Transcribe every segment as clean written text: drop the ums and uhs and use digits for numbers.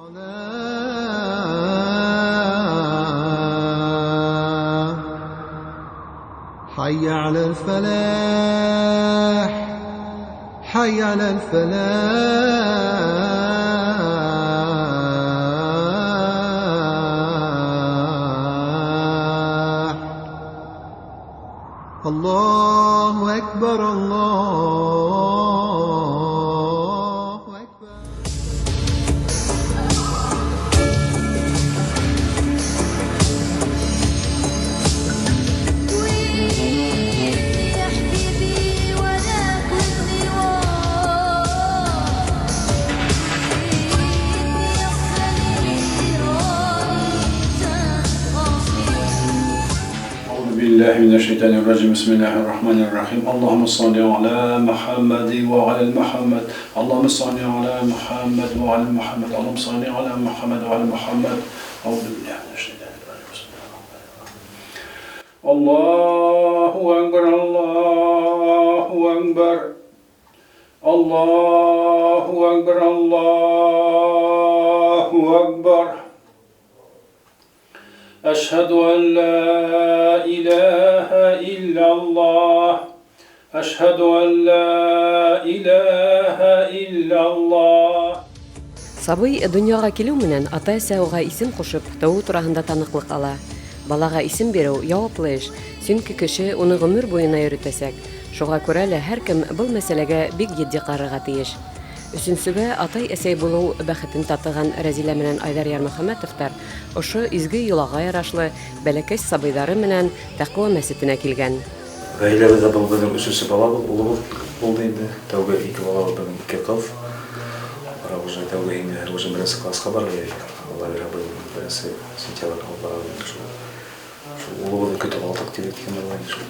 حي على الفلاح حي على الفلاح الله أكبر الله أكبر. يا حبيبي ولا كني أعوذ بالله من الشيطان الرجيم. بسم الله الرحمن الرحيم. اللهم صل على محمد وعلى محمد. اللهم صل على محمد وعلى محمد. اللهم صل على محمد وعلى محمد. أعوذ بالله من الشيطان الرجيم. بسم الله الرحمن الرحيم. الله أكبر الله أكبر الله أكبر الله أكبر. أشهد أن لا إله إلا الله. أشهد أن لا إله إلا الله. Сабый донъяға килеү менән ата-әсә уға исем ҡушып, тыуыу тураһында таныҡлыҡ ала. Балаға исем биреү яуаплы эш, сөнки кеше уны ғүмер буйына йөрөтәсәк. Шуға күрә лә һәр кем был мәсьәләгә бик етди ҡарарға тейеш. Өсөнсөгә атай-әсәй булыу бәхетен татыған Рәзилә менән Айҙар Ярмөхәмәтовтар ошо изге йолаға ярашлы бәләкәс сабыйҙары менән Тәҡүә мәсетенә килгән. Ғаиләбеҙҙә был беҙҙең өсөнсө балабыҙ, улыбыҙ булды инде. Тәүге ике балабыҙ беҙҙең ике ҡыҙ. Бара уже тәүге инде уже беренсе класҡа бара. Алла бирһә, быйыл 1 сентябрь алып барабыҙ инде шул. Шул улыбыҙҙы көтөп алдыҡ тип әйткән була инде шул.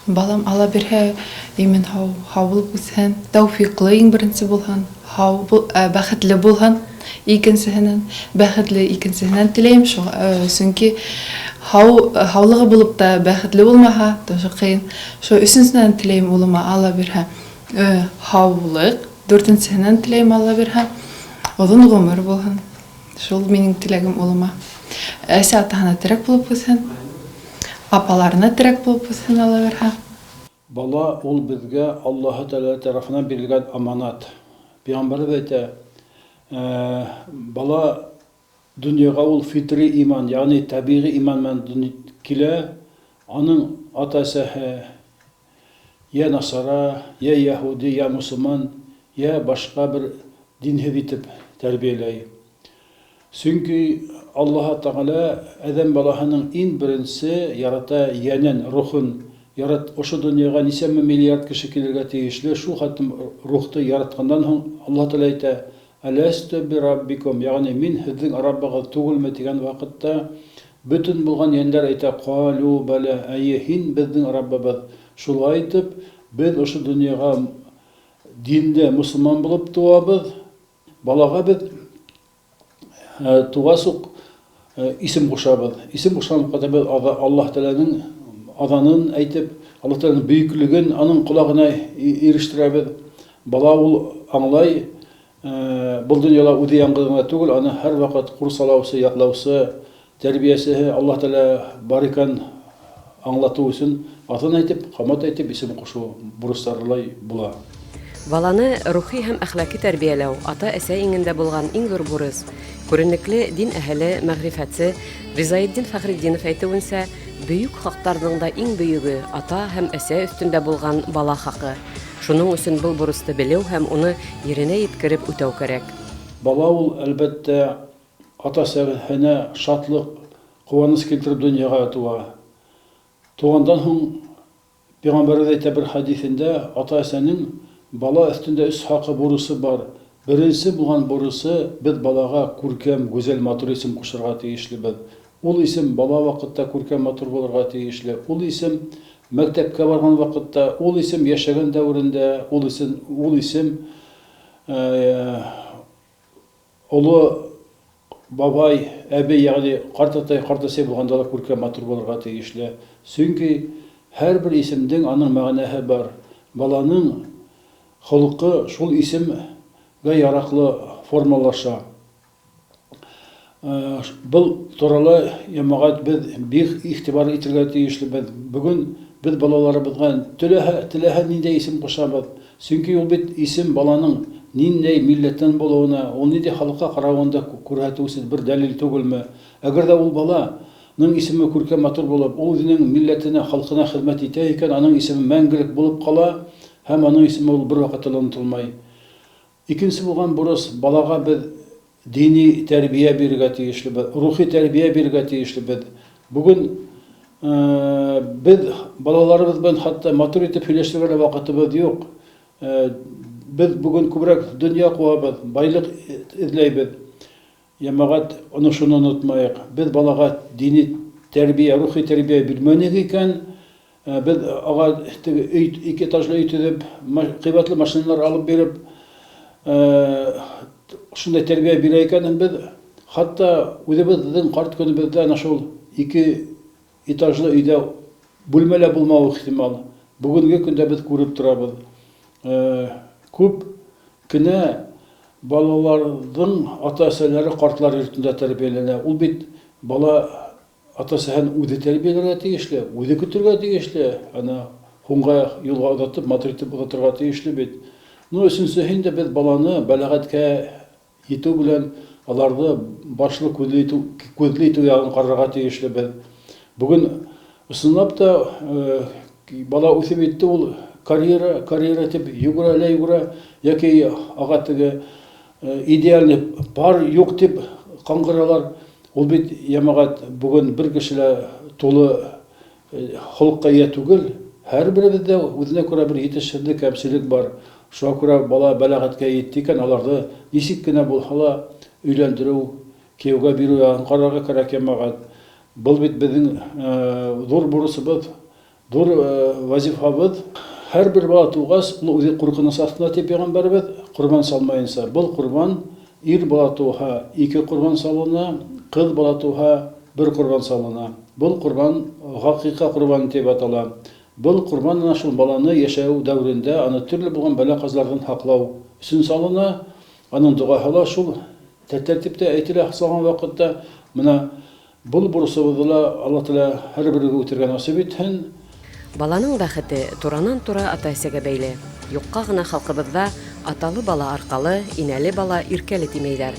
Балам, Алла бирһә, имен һау, һау булып үҫһен, тәүфиҡлы иң беренсе булһын, һау бул, бәхетле булһын, икенсеһенән, бәхетле икенсеһенән теләйем шул, сөнки һау һаулығы булып та бәхетле булмаһа, тоже ҡыйын. Шул өсөнсөнән теләйем улыма, Алла бирһә, һаулыҡ, дүртенсеһенән теләйем, Алла бирһә, оҙон ғүмер булһын. Шул минең теләгем улыма. Әсә атаһына терәк булып үҫһен, апаларына терәк булып үҫһен, Алла бирһә. Бала ул беҙгә Аллаһы Тәғәлә тарафынан бирелгән аманат. Пәйғәмбәребеҙ әйтә, бала донъяға ул фитри иман, ягъни тәбиғи иман менән килә, аның ата-әсәһе я насара, я яһүди, я мосолман, я башҡа бер динһеҙ итеп тәрбиәләй. Сөнки Аллаһы Тәғәлә әҙәм балаһының иң беренсе ярата йәнен, рухын ярат, ошо донъяға нисәмә миллиард кеше килергә тейешле, шул хәтлем рухты яратҡандан һуң Аллаһ Тәғәлә әйтә: "Әләстү бираббикум", ягъни мин һеҙҙең Раббығыҙ түгелме тигән ваҡытта бөтөн булған йәндәр әйтә: "Ҡалу бәлә", әйе, һин беҙҙең Раббыбыҙ. Шулай итеп, беҙ ошо донъяға динле мосолман булып тыуабыҙ. Балаға беҙ туғас уҡ исем ҡушабыҙ. Исем ҡушҡан ваҡытта беҙ Аллаһ Тәғәләнең аҙанын әйтеп, Аллаһ Тәғәләнең бөйөклөгөн аның ҡолағына ирештерәбеҙ. Бала ул аңлай, был донъяла үҙе яңғыҙ ғына түгел, аны һәр ваҡыт ҡурсалаусы, яҡлаусы, тәрбиәсеһе Аллаһ Тәғәлә бар икән аңлатыу өсөн атын әйтеп, ҡамат әйтеп исем ҡушыу бурыстарылай була. Баланы рухи һәм әхлаки тәрбиәләү ата-әсә иңендә булған иң ҙур бурыс. Күренекле дин әһеле, мәғрифәтсе Ризаетдин Фәхретдинов әйтеүенсә, бөйөк хаҡтарҙың да иң бөйөгө ата һәм әсә өҫтөндә булған бала хаҡы. Шуның өсөн был бурысты белеү һәм уны еренә еткереп үтәү кәрәк. Бала ул, әлбәттә, ата-әсәһенә шатлыҡ, ҡыуаныс килтереп донъяға тыуа. Туғандан һуң Пәйғәмбәребеҙ әйтә бер хәдиҫендә, ата-әсәнең бала өҫтөндә өс хаҡы бурысы бар. Беренсе булған бурысы беҙ балаға күркәм, гүзәл, матур исем ҡушырға тейешлебеҙ. Ул исем бала ваҡытта күркәм, матур булырға тейешле. Ул исем мәктәпкә барған ваҡытта, ул исем йәшәгән дәүерендә, ул исем оло бабай, әбей, ягъни ҡартатай, ҡартәсәй булғанда ла күркәм, матур булырға тейешле. Сөнки һәр бер исемдең аның мәғәнәһе бар. Баланың холҡо шул исемгә яраҡлы формалаша. Был турала йәмәғәт беҙ бик иғтибар итергә тейешлебеҙ. Бөгөн беҙ балаларыбыҙға теләһә ниндәй исем ҡушабыҙ. Сөнки ул бит исем баланың ниндәй милләттән булыуына, ул ниндәй халыҡҡа ҡарауын да күрһәтеүсе бер дәлил түгелме? Әгәр ҙә ул баланың исеме күркәм матур булып, ул үҙенең милләтенә, халҡына хеҙмәт итә икән, аның исеме мәңгелек булып ҡала һәм аның исеме ул бер ваҡытта ла онотолмай. Икенсе булған бурыс балаға беҙ дини тәрбиә бирергә тейешлебеҙ, рухи тәрбиә бирергә тейешлебеҙ. Бөгөн беҙ балаларыбыҙ менән хатта матур итеп һөйләшергә лә ваҡытыбыҙ юҡ. Беҙ бөгөн күберәк донъя ҡыуабыҙ, байлыҡ эҙләйбеҙ. Йәмәғәт, уны шуны онотмайыҡ. Беҙ балаға дини тәрбиә, рухи тәрбиә бирмәнек икән, беҙ ага өй, ике этажлы өй төҙөп, ҡыйбатлы машиналар алып биреп, шундай тәрбиә бирә икән беҙ, хатта үҙебеҙҙең ҡарт көнөбөҙҙә ана шул ике этажлы өйҙә бүлмә лә булмауы ихтимал. Бөгөнгө көндә беҙ күреп торабыҙ. Күп кенә балаларҙың ата-әсәләре ҡартлар йортонда тәрбиәләнә. Ул бит бала ата-әсәһен үҙе тәрбиәләргә тейешле, үҙе көтөргә тейешле, ана һуңға юлға оҙатып, матур итеп оҙатырға тейешле бит. Ну, өсөнсөһө инде беҙ баланы бәләғәткә етеү белән аларҙы башлы күҙле итеү яғын ҡарарға тейешлебеҙ. Бөгөн ысынлап та бала үҫеп етте, ул карьера, карьера тип йүгерә лә йүгерә, йәки аға теге идеальный пар юҡ тип ҡаңғыралар. Ул бит йәмәғәт бөгөн бер кеше лә тулы холоҡҡа эйә түгел. Һәр беребеҙҙә үҙенә күрә бер етешһеҙлек, кәмселек бар. Шуға күрә бала бәләғәткә етте икән, аларҙы нисек кенә булһа ла өйләндереү, кейәүгә биреү яғын ҡарарға кәрәк йәмәғәт. Был бит беҙҙең ҙур бурысыбыҙ, ҙур вазифабыҙ. Һәр бер бала тыуғас, ул үҙе ҡурҡыныс аҫтында тип пәйғәмбәребеҙ ҡорбан салмайынса. Был ҡорбан ир бала тыуһа ике ҡорбан салына, ҡыҙ бала тыуһа бер ҡорбан салына. Был ҡорбан ғаҡиҡа ҡорбаны тип атала. Был ҡорбан ана шул баланы йәшәү дәүерендә аны төрлө булған бәлә-ҡазаларҙан һаҡлау өсөн салына. Аның доғаһы ла шул тәртиптә әйтелә салған ваҡытта. Бына был бурысыбыҙҙы ла Алла Тәғәлә һәр беребеҙгә үтергә насип итһен. Баланың бәхете туранан-тура ата-әсәгә бәйле. Юҡҡа ғына халҡыбыҙҙа аталы бала арҡалы, инәле бала иркәле тимәйҙәр.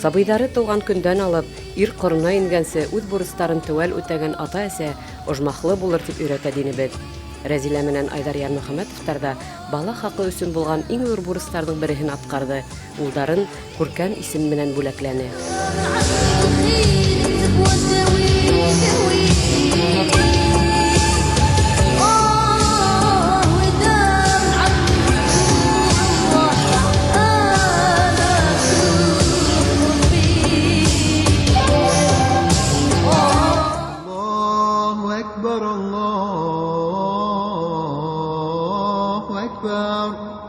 Сабыйҙары тыуған көндән алып, ир ҡорона ингәнсе үҙ бурыстарын теүәл үтәгән ата-әсә ожмахлы булыр тип өйрәтә динебеҙ. Рәзилә менән Айҙар Ярмөхәмәтовтар ҙа бала хаҡы өсөн булған иң ҙур бурыстарҙың береһен атҡарҙы. Улдарын күркәм исем менән бүләкләне. Allahu Akbar, Allahu Akbar.